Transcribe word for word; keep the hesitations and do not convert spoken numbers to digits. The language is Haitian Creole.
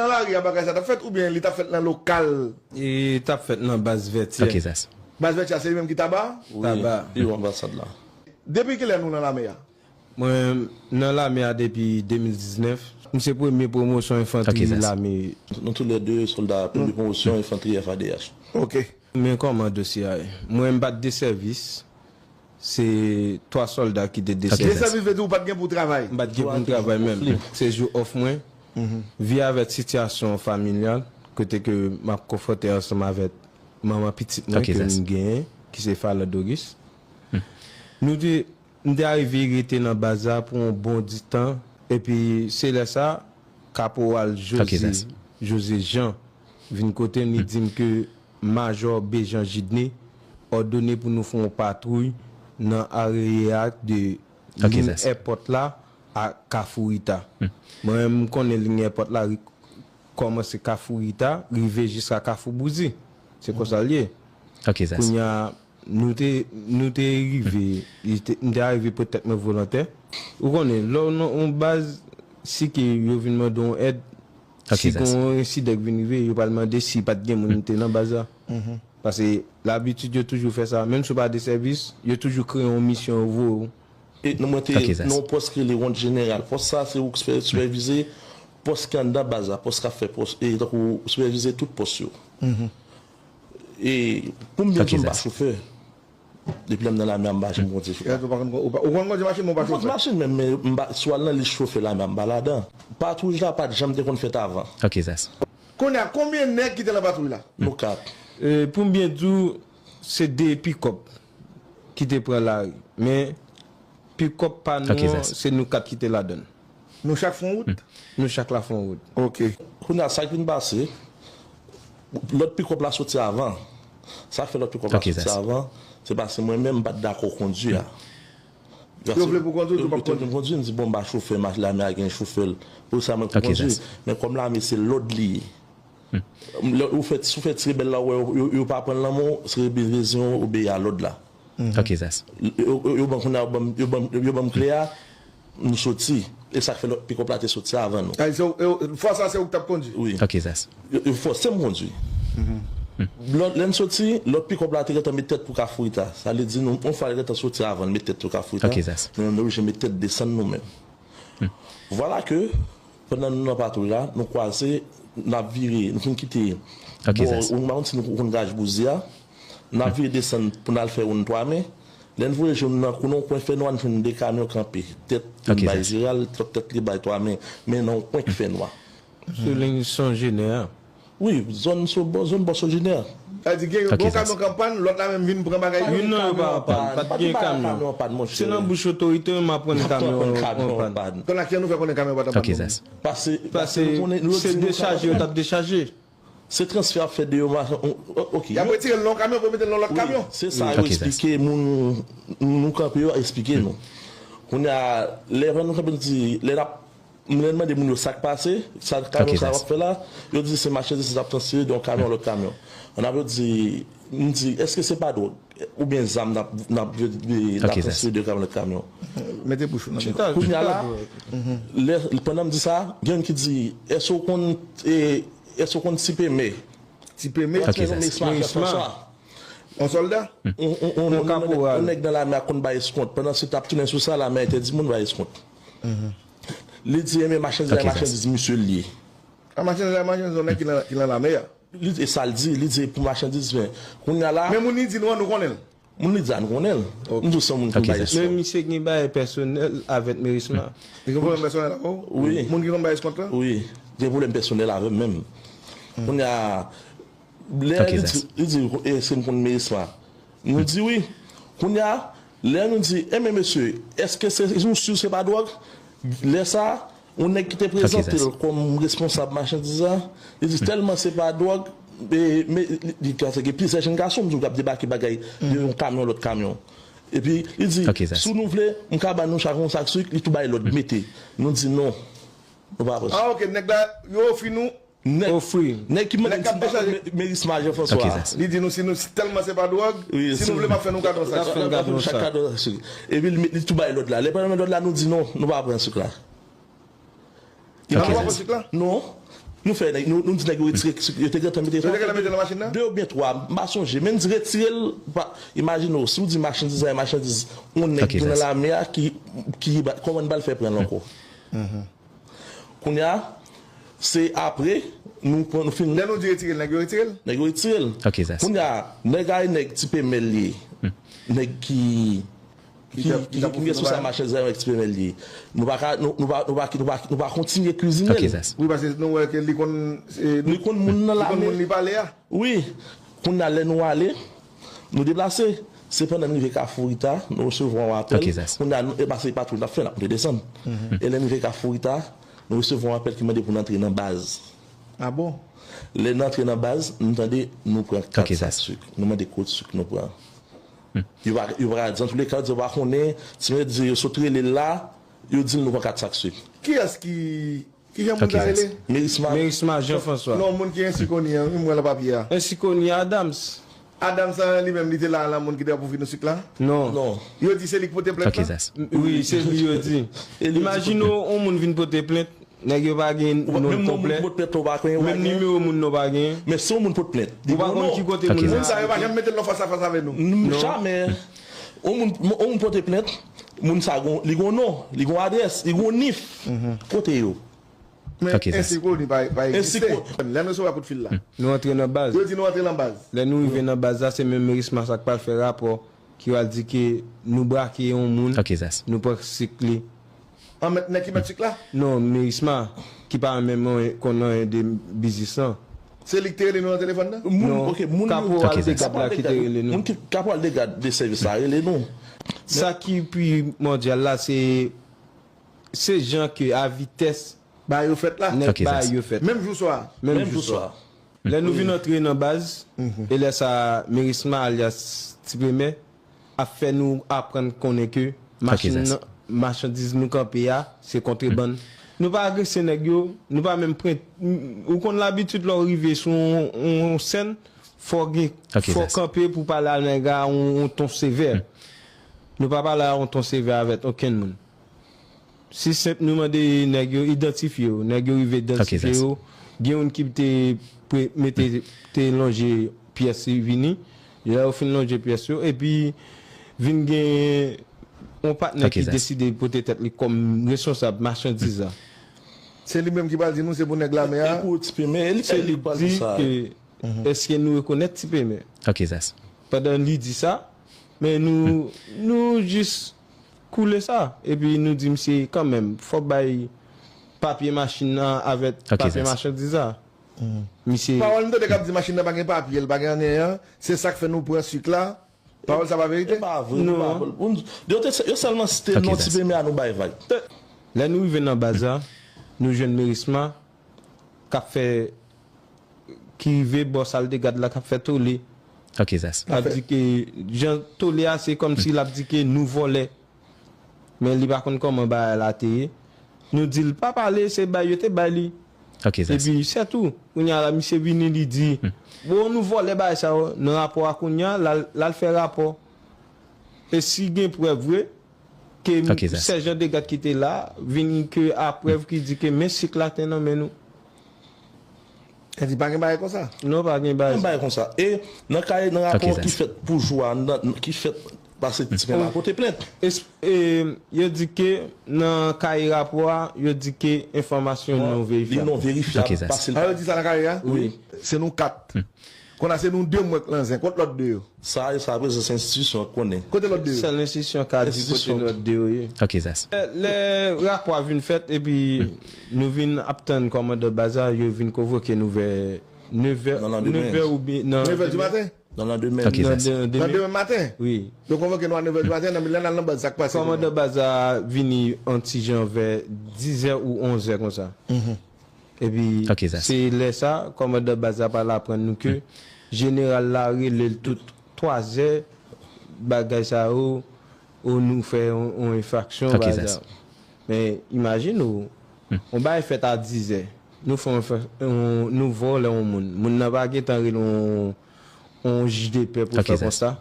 Nan lari a bagay sa t ap fèt oubyen li t ap fèt nan lokal? E t ap fèt nan baz Vètyè. Ok, Zas. Baz Vètyè a se li menm ki Taba? Wi, Taba. Pi wo anbasad la. Depi kilè nou nan lame a? Mwen nan lame a depi de mil diznèf. M se premye pwomosyon enfantri lame. Nou toulède sòlda premye pwomosyon enfantri F A D H. Ok. Men kòman dosye a ye? Mwen m pa t de sèvis. Se twa sòlda ki te de sèvis. De sèvis vle di ou pa t gen pou w travay? M pa t gen pou m travay menm. Se jou off mwen. Vi avèk sitiyasyon familyal, kote ke m ap konfwonte ansanm avèk manman pitit mwen ke m genyen, ki se Falan Doris. Nou te, m te arive rete nan baz la pou yon bon di tan, epi se lè sa, Kaporal José, José Jean, vin kote m, li di m ke Majò Bejan Jidne òdone pou nou fè yon patwouy nan arye a de liy èpòt la a Kafou Rita. Mwen menm, m konnen liy èpòt la ri-, kòmanse Kafou Rita, rive jiska Kafou Bouzi. Se konsa l ye. Kounye a, nou te, nou te rive, li te, m te arive pote tèt mwen volontè. Ou konnen, lè w nan yon baz, si ke yo vin mande w èd, si gen yon ensidan k vin rive, yo pral mande si pa t gen moun ki te nan baz la. Paske labitid yo toujou fè sa. Menm si w pa de sèvis, yo toujou kreye yon misyon, yo voye w. E nou, mwen te nan yon pòs ki rele wonn jeneral. Pòs sa, se ou ki sipè-, sipèvize pòs ki anndan baz la, pòs k ap fè pòs, e tankou sipèvize tout pòs yo. E pou m byen di w, m pa chofè. Depi lè m nan lame a, m pa janm kondui chofè. Ou pa konn, ou pa, ou konn kondui machin, men ou pa chofè? M kondui machin, men, men m pa, si w al nan lis chofè lame a, m pa ladan. Patwouj la pa t janm te konn fèt avan. Ok, Zas. Kounye a, konbyen nèg ki te nan patwouy la? Nou kat. E, pou m byen di w, se de pikòp ki te pran lari. Men, pikòp pa nou an, se nou kat ki te ladan l. Nou chak fè yon wout? Nou chak la fè yon wout. Ok. Kounye a, sa k vin pase, lòt pikòp la soti avan. Sa k fè lòt pikòp la soti avan, se paske mwen menm, m pa t dakò kondui a. Yo vle pou kondui, ou pa kondui. Yo te vle m kondui, m di, bon, m pa chofè, lame a gen chofè l. Pou sa, mwen pou kondui. Men kòm lame, se lòd li ye. Lè ou fè, si w fè ti rebèl la, ou wè, yo, yo, yo pa pran l nan men w, se rebèl vezin w, obeyi a lòd la. Ok, Zas. Yo, yo, yo ban kounye a, yo ban m, yo ban m, yo ban m kle a, nou soti. E sa k fè lòt pikòp la te soti avan nou. Ay, se w, e w, fwa sa, se ou k t ap kondui? Wi. Ok, Zas. Yo, yo fòse m kondui. Lòt, lè n soti, lòt pikòp la te gentan met tèt pou Kafou Rita. Sa vle di, nou, yon fwa l gentan soti avan, l met tèt pou Kafou Rita. Ok, Zas. Nou, nou oblije met tèt desann nou menm. Vwala ke, pandan nou nan patwouy la, nou kwaze, n ap vire, nou fin kite bò, ou pa konn si nou konn Gaj Bouzi a, n ap vire desann pou n al fè wonn Twa Men. Lè n voye je nou nan kou, nan yon kwen fènwa, n jwenn de kamyon kanpe. Tèt youn bay Jeral, lòt tèt li bay Twa Men, men nan yon kwen ki fènwa. Sou liy Son Jenè a. Wi, zòn Sobò, zòn bò Sojenè. Sa di gen yon bon kamyon k ap pann, lòt la menm vin pran bagay yo. Youn nan yo pa an pann, pa t gen kamyon. Se nan bouch otorite yo m aprann kamyon an pann. Kounye a, kijan nou fè konnen kamyon pa t an pann? Paske, paske se dechaje yo t ap dechaje. Se transfè y ap fè de yo, ok. Y ap retire l nan yon kamyon pou mete l nan lòt kamyon. Se sa yo eksplike moun, nou kanpe yo eksplike nou. Kounye a, lè nou kanpe, nou di, lè n ap M, lè n mande moun yo sa k pase, sa kamyon sa w ap fè la, yo di se machandiz n ap transfere de yon kamyon a lòt kamyon. Ann ap yo di, m di, èske se pa dwòg oubyen zam n ap, n ap, n ap transfere de kamyon a lòt kamyon? Mete bouch ou nan mikwo. Kounye a la, lè, pandan m di sa, gen youn ki di, èske w konn, e, èske w konn Ti Peme? Ti Peme? Ti Peme, Merisma, Jean François. Yon sòlda? Yon, yon, yon, yon nèg nan lame a konn bay eskont. Pandan se t ap tounen sou sa, lame a entèdi moun bay eskont. Li di, enben, machandiz la, machandiz misye l ye. A, machandiz la, machandiz yon nèg ki nan, ki nan lame a. Li di, e sa l di, li di pou machandiz, men kounye a la. Men moun li di nou an, nou konnen l? Moun li di a, nou konnen l. M di w se yon moun ki bay eskont. Men misye gen bagay pèsonèl avèk Merisma. Li gen pwoblèm pèsonèl avè w? Wi. Moun ki konn bay eskont lan? Wi. Gen pwoblèm pèsonèl avè m menm. Kounye a, lè li di, li di, èske m konn Merisma? Nou di wi. Kounye a, lè nou di, enben mesye, èske se, nou si se pa dwòg? Lè sa, yon nèg ki te prezante l kòm responsab machandiz la, li di tèlman se pa dwòg, e, men, li, li, li gen plizyè jenn gason, m di w, k ap debake bagay de yon kamyon lòt kamyon. Epi, li di, si nou vle, m ka ban nou chak yon sak sik, li tou bay lòd, mete. Nou di non. Nou pa pran. Ah, ok, nèg la, yo ofri nou. Nèg, nèg ki mande m si m pa konn Merisma Jean François. Li di nou si nou, si tèlman se pa dwòg, si nou vle, m ap fè nou kado sa. N ap fè nou kado sa. Epi li, li tou bay lòd la. Lè pandan lòd la, nou di non, nou pa pran sik la. Li pa pran sik la? Non. Nou fè nèg, nou, nou di nèg yo retire, yo te gentan mete l sou machin nan? De oubyen twa, m pa sonje. Men n di retire l, pa, imajine w, si w di machandiz la, e machandiz yon nèg ki nan lame a, ki, ki, kòman n pral fè pran l ankò? Kounye a, se apre, nou pran, nou fin. Lè nou di retire l, nèg yo retire l? Nèg yo retire l. Kounye a, nèg a e nèg ti pemèl li ye. Nèg ki, ki, ki, ki gen sou sa machandiz la, nèg ti pemèl li ye. Nou pa ka, nou, nou pa, nou pa, nou pa, nou pa kontinye kwizine l. Wi, paske nou wè ke li konn, li konn moun nan lame. Li konn moun li pale a. Wi. Kounye a, lè nou ale, nou deplase. Se pandan n rive Kafou Rita, nou resevwa yon apèl. Kounye a, nou, e paske patwouy n ap fè, n ap monte desann. E lè n rive Kafou Rita, nou resevwa yon apèl ki mande pou n antre nan baz. A bon? Lè n antre nan baz, nou tande nou pran kat sak sik. Nou mande kot sik nou pran. Yo pa, yo pa ka di, antouleka, yo di yo pa konnen, ti mesye di yo sot rele l la, yo di l nou pran kat sak sik. Kiyès ki Kijan moun sa rele? Merisma. Merisma Jean François. Non, moun ki ensi koni an, wi, m wè l nan papye a. Ensi koni Adams. Adams lan li menm, li te la, lan moun ki te ap ouvri nou sik la? Non. Yo di se li ki pote plent la? Wi, se li yo di. Imajine w, yon moun vin pote plent, nèg yo pa gen non l konplè. Menm nimewo moun nan w pa gen. Men si yon moun pote plent, ou pa konn ki kote moun nan. Moun sa yo pa janm mete l nan fas a fas avè nou. Jamè. Yon moun, yon moun pote plent, moun sa gon, li gon non, li gon adrès, li gon nif. Kote yo? Men ensi koni pa, pa egziste. Lè nou resevwa kout fil la. Nou antre nan baz. Yo di nou antre nan baz. Lè nou rive nan baz la, se menm Merisma sa k pral fè rapò, ki pral di ke nou brake yon moun, nou pran sik li. An mèt, nèg ki mèt sik la? Non, Merisma, ki pa menm konn anyen de biznis lan. Se li ki te rele nou nan telefòn nan? Non, Kaporal Degad la ki te rele nou. Moun ki, Kaporal Degad de sèvis la rele nou. Sa ki primòdyal la, se, se jan ke a vitès Bagay yo fèt la? Nèg bagay yo fèt. Menm jou swa? Menm jou swa. Lè nou vin antre nan baz, e lè sa Merisma alyas Ti Pemè ap fè nou aprann konnen ke machin nan, machandiz nou kanpe a, se kontrebann. Nou pa agrese nèg yo, nou pa menm pran, ou konn labitid lè w rive sou yon, yon sèn, fò w gen, fò w kanpe pou w pale a nèg la yon, yon ton sevè. Nou pa pale a yon ton sevè avèk okenn moun. Si senp nou mande nèg yo idantifye yo, nèg yo rive idantifye yo, gen youn ki te pre-, mete, te lonje pyès li vini, lè yo fin lonje pyès yo, epi vin gen yon patnè ki deside pote tèt li kòm responsab machandiz la. Se li menm ki pral di nou se pou nèg lame a. Se li k di ke, èske nou rekonèt Ti Pemè? Pandan li di sa, men nou, nou jis koule sa. Epi nou di misye kanmenm, fò bay papye machin nan avèk papye machandiz la. Misye. Pawòl m tande k ap di machin nan pa gen papye, l pa gen anyen an, se sa k fè nou pran sik la. Pawòl sa pa verite? E pa vre, nou pa pran. Yo te, yo sèlman site non Ti Pemè a, nou bay vag. Lè nou rive nan baz la, nou jwenn Merisma k ap fè, ki rive bò sal de gad la k ap fè tole. L ap di ke jan tole a se kòmsi l ap di ke nou vòlè. Men li pa konn kòman bagay la te ye. Nou di l pa pale, se bay yo te bay li. Epi sètou, kounye a la misye vini li di, bon, nou vòlè bagay sa yo nan rapò a kounye a, l al, l al fè rapò. E si gen prèv vre, ke sèjan de gad ki te la, vin ke a prèv ki di ke men sik la te nan men nou. Sa di pa gen bagay konsa? Non, pa gen bagay. Gen bagay konsa. E nan kay, nan rapò ki fèt pou jou a, nan, ki fèt pase Ti Pemè a pote plent. E, yo di ke nan kay rapò a, yo di ke enfòmasyon non verifyab. Li non verifyab. Sa yo di sa nan kay a? Wi. Se nou kat. Konn a se nou de mwen k nan zen, kot lòt de yo? Sa, sa prezans enstitisyon an konnen. Kote lòt de yo? Sèl enstitisyon ka di kote lòt de yo ye. Lè, lè rapò a vin fèt, epi nou vin ap tann kòmandan baz la, yo vin konvoke nou vè nevè, nevè oubyen nan. Nevè di maten? Nan landemen. Nan landemen maten? Wi. Yo konvoke nou a nevè di maten, nan milè n al nan baz, sa k pase? Kòmandan baz la vini yon ti jan vè dizè ou onzè konsa. Epi se lè sa, kòmandan baz la pral aprann nou ke jeneral la rele l tout twazè, bagay sa yo, ou nou fè yon, yon enfraksyon, bagay sa yo. Men imajine w, yon bagay fèt a dizè, nou fè yon, nou vòlè yon moun, moun nan pa gentan rele yon, yon jij de pè pou fè konsa.